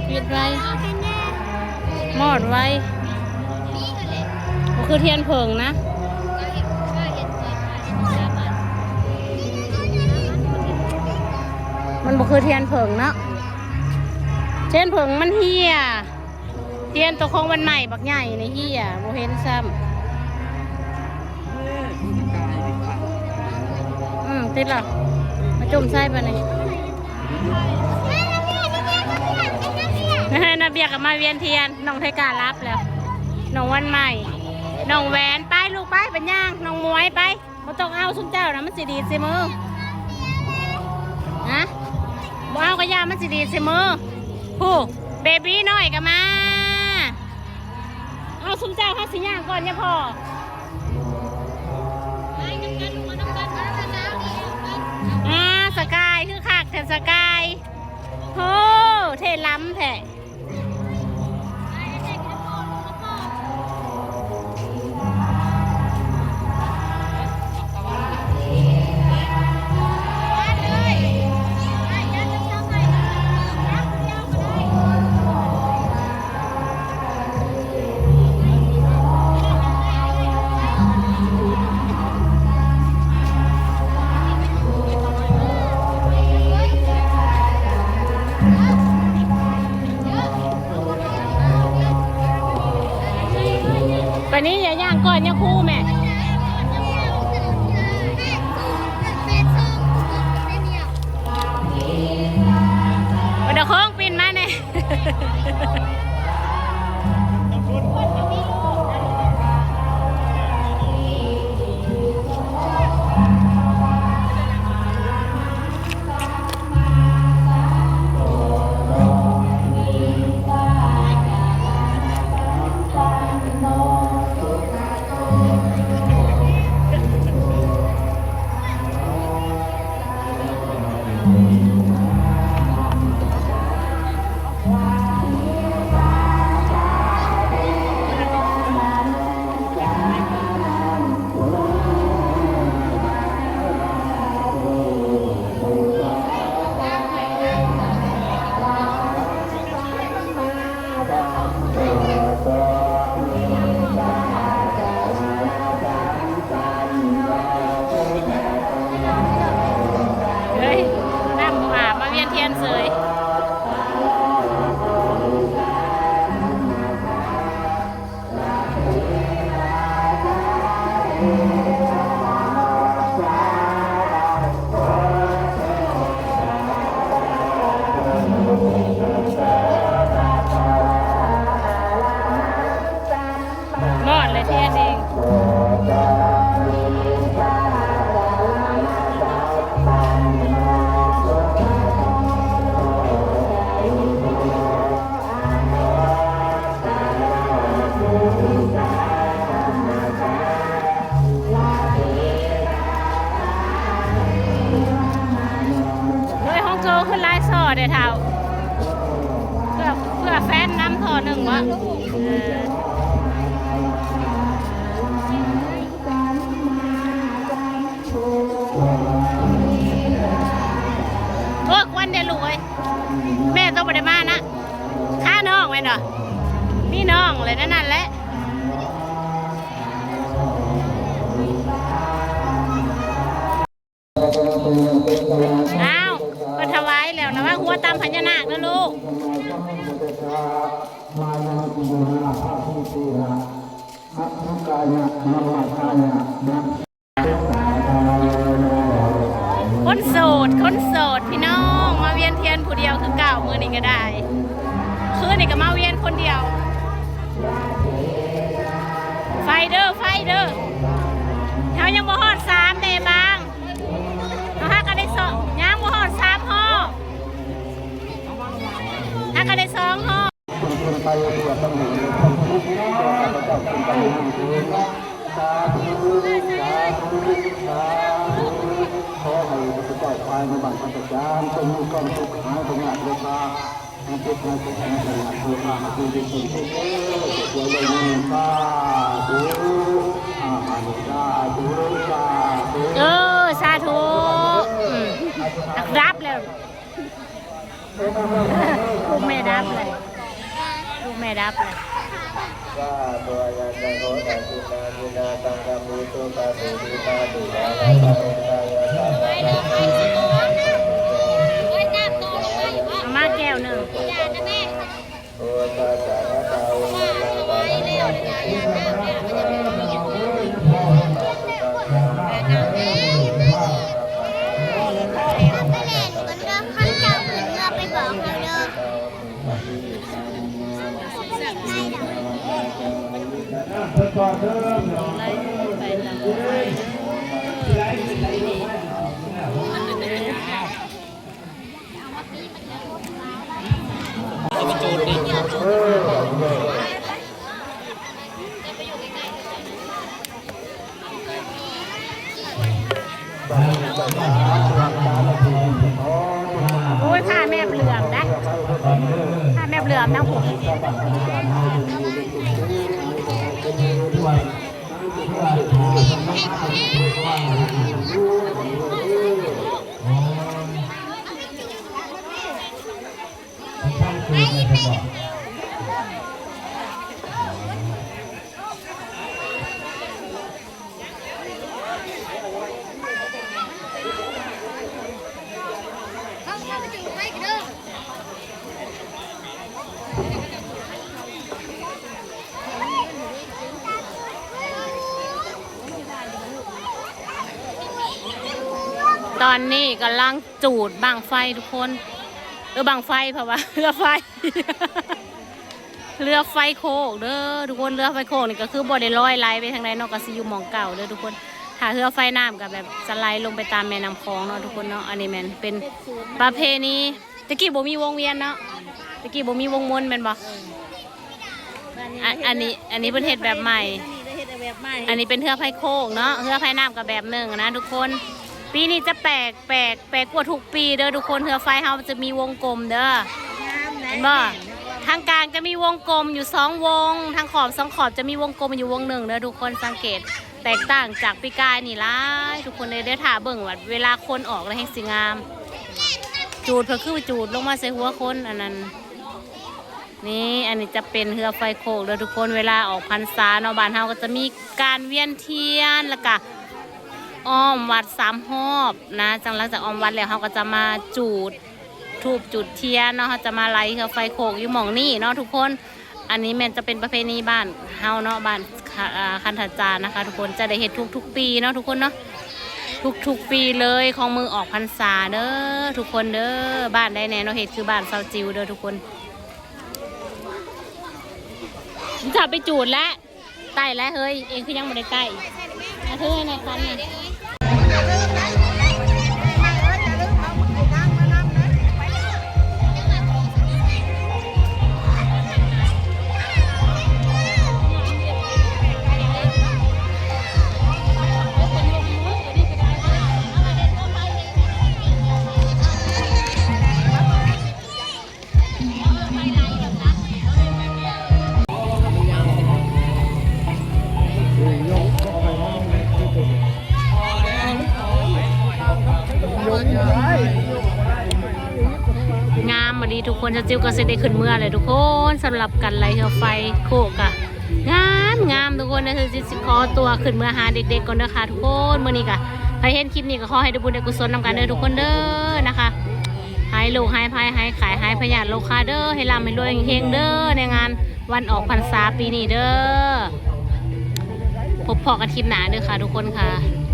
ປິດໄວ ມອດໄວ ບໍ່ຄືທຽນເຜິ້ງນະ ມັນບໍ່ຄືທຽນເຜິ້ງເນາະ ທຽນເຜິ້ງມັນເຫ່ຍ ທຽນໂຕຂອງວັນໃໝ່ບັກໃຫຍ່ນີ້ເຫ່ຍ ບໍ່ເຫັນຊ້ຳ. ອືມ ຕິດລະ ມາຈຸ່ມໃສ່ບາດນີ້. ນາເບຍກໍມາວຽນທຽນ ນ້ອງໄທກາຫຼັບແລ້ວ ນ້ອງວັນໃໝ່ ນ້ອງແຫວນ ໄປລູກໄປ ໄປຍ່າງ ນ້ອງໝວຍໄປ ບໍ່ຕ້ອງເອົາຊຸມເຈົ້ານະ ມັນຊິດີດໃສ່ມື ຮະ ບໍ່ເອົາກໍຢ່າ ມັນຊິດີດໃສ່ມື. ຜູ້ເບບີນ້ອຍກໍມາ ເອົາ ຊຸມເຈົ້າ ເຮົາຊິຍ່າງກ່ອນຍາພໍ່. ອ່າ ສະກາຍ ຄືຄັກແທ້ສະກາຍ ໂຫ ເທ່ລ້ຳແທ້. ບາດນີ້ຢ່າຍ່າງກ່ອນຍາຄູແມ່. ເອົາຂອງປິ່ນມາແດ່. ເຮີ້ຍ ນ້ຳບໍ່ອາບ ມາວຽນທຽນເສີຍ. ມອດເລີຍ ທຽນເອງ. ໂດຍ ຂອງໂຈຄືຫຼາຍສໍ້ເດ້ເຖົ້າ ເພື່ອ ເພື່ອແຟນນຳທໍ່ໜຶ່ງວະ. ເອີ ໂອ້ຍ ຄວັນເດ້ລູກເອີຍ ແມ່ຕ້ອງບໍ່ໄດ້ມານະ ຄານ້ອງແມ່ນບໍ່ ມີນ້ອງແຫຼະ ນັ້ນແຫຼະ. ອ້າວ ເພິ່ນຖວາຍແລ້ວ ລະວັງຫົວຕຳພະຍານາກເດີລູກ. ຄົນໂສດ ຄົນໂສດ ພີ່ນ້ອງ ມາວຽນທຽນຜູ້ດຽວຄືເກົ່າ ມື້ນີ້ກໍໄດ້ ຄືນນີ້ກໍມາວຽນຄົນດຽວ. ໄຟເດີ ໄຟເດີ ເຮົາຍັງບໍ່ຮອດສາມເດ້ບາງ ເຮົາຫາກໍໄດ້ສອງ ຍັງບໍ່ຮອດສາມຮອບ ຫາກໍໄດ້ສອງຮອບ. ສາທຸ ສາທຸ ສາທຸ ຂໍໃຫ້ພະເຈົ້າພາຍໃນບ້ານພະຈັດຈານ ຈົ່ງມີຄວາມສຸກ ຫາຍພະຍາດໂລຄາ ເອີ ສາທຸ ອືມ ດັບແລ້ວ. ລູກແມ່ດັບເລີຍ ລູກແມ່ດັບເລີຍ. ເອົາມາແກ້ວໜຶ່ງ. ໂອ້ຍ ຜ້າແມບເຫຼືອມໄດ໋ ຜ້າແມບເຫຼືອມນຳຜູ້. ຕອນນີ້ກຳລັງຈູດບັ້ງໄຟທຸກຄົນ ເອີ ບັ້ງໄຟ ເພາະວ່າເຮືອໄຟ ເຮືອໄຟໂຄກເດີທຸກຄົນ. ເຮືອໄຟໂຄກນີ້ກໍຄືບໍ່ໄດ້ລອຍໄຫຼໄປທາງໃດເນາະ ກໍຊິຢູ່ໝ່ອງເກົ່າເດີທຸກຄົນ. ຖ້າເຮືອໄຟນ້ຳກໍແບບສະໄຫຼລົງໄປຕາມແມ່ນ້ຳຂອງເນາະທຸກຄົນເນາະ. ອັນນີ້ແມ່ນເປັນປະເພນີ ແຕ່ກີ້ບໍ່ມີວົງວຽນເນາະ ແຕ່ກີ້ບໍ່ມີວົງມົນແມ່ນບໍ່? ເອີ ອັນ ອັນນີ້ ອັນນີ້ເພິ່ນເຮັດແບບໃໝ່ ອັນນີ້ເພິ່ນເຮັດແບບໃໝ່ ອັນນີ້ເປັນເຮືອໄຟໂຄກເນາະ ເຮືອໄຟນ້ຳກໍແບບໜຶ່ງນະທຸກຄົນ. ປີນີ້ຈະແປກ ແປກ ແປກກວ່າທຸກປີເດີທຸກຄົນ. ເຮືອໄຟເຮົາຈະມີວົງກົມເດີ ງາມນະ ເຫັນບໍ່? ທາງກາງຈະມີວົງກົມຢູ່ສອງວົງ ທາງຂອບສອງຂອບຈະມີວົງກົມຢູ່ວົງໜຶ່ງເດີທຸກຄົນ. ສັງເກດແຕກຕ່າງຈາກປີກາຍນີ້ຫຼາຍທຸກຄົນເດີ. ດຽວຖ້າເບິ່ງວ່າເວລາຄົນອອກແລ້ວແຮ່ງຊິງາມ. ຈູດເພິ່ນຄືຈູດລົງມາໃສ່ຫົວຄົນ ອັນນັ້ນ. ນີ້ ອັນນີ້ຈະເປັນເຮືອໄຟໂຄກເດີທຸກຄົນ. ເວລາອອກພັນສາເນາະ ບ້ານເຮົາກໍຈະມີການວຽນທຽນ ແລ້ວກະອ້ອມວັດສາມຮອບນະ. ຈັ່ງຫຼັງຈາກອ້ອມວັດແລ້ວ ເຮົາກໍຈະມາຈູດທູບຈູດທຽນເນາະ ເຮົາຈະມາໄຫຼເຮືອໄຟໂຄກຢູ່ໝ່ອງນີ້ເນາະທຸກຄົນ. ອັນນີ້ແມ່ນຈະເປັນປະເພນີບ້ານເຮົາເນາະ ບ້ານ ຄະ ເອີ ຄັນທະຈານນະຄະທຸກຄົນ ຈະໄດ້ເຮັດທຸກໆປີເນາະທຸກຄົນເນາະ ທຸກໆປີເລີຍຂອງມື້ອອກພັນສາເດີທຸກຄົນເດີ. ບ້ານໃດແດ່ເນາະ ເຮັດຄືບ້ານຊາວຈິ້ວເດີທຸກຄົນ. ເຈົ້າໄປຈູດແລ້ວ ໄຕ້ແລ້ວເຮີ້ຍ ເອງຄືຍັງບໍ່ໄດ້ໄຕ້? ມາຖືໃຫ້ແນ່ຄັນນະ. ງາມອີ່ຫຼີທຸກຄົນ. ຊາວຈິ້ວກໍຊິໄດ້ຂຶ້ນເມືອແລ້ວທຸກຄົນ. ສຳລັບການໄຫຼເຮືອໄຟໂຄກກະງາມໆທຸກຄົນ. ດຽວຊາວຈິ້ວຊິຂໍຕົວຂຶ້ນເມືອຫາເດັກໆກ່ອນເດີຄ່ະທຸກຄົນ. ມື້ນີ້ກະໃຜເຫັນຄລິບນີ້ກໍຂໍໃຫ້ໄດ້ບຸນໄດ້ກຸສົນນຳກັນເດີທຸກຄົນເດີນະຄະ. ຫາຍໂລກຫາຍໄພ ຫາຍໄຂ້ຫາຍພະຍາດໂລຄາເດີ ໃຫ້ລ່ຳໃຫ້ລວຍເຮັງໆເດີ ໃນງານວັນອອກພັນສາປີນີ້ເດີ. ພົບພໍ້ກັນຄລິບໜ້າເດີຄ່ະທຸກຄົນຄ່ະ.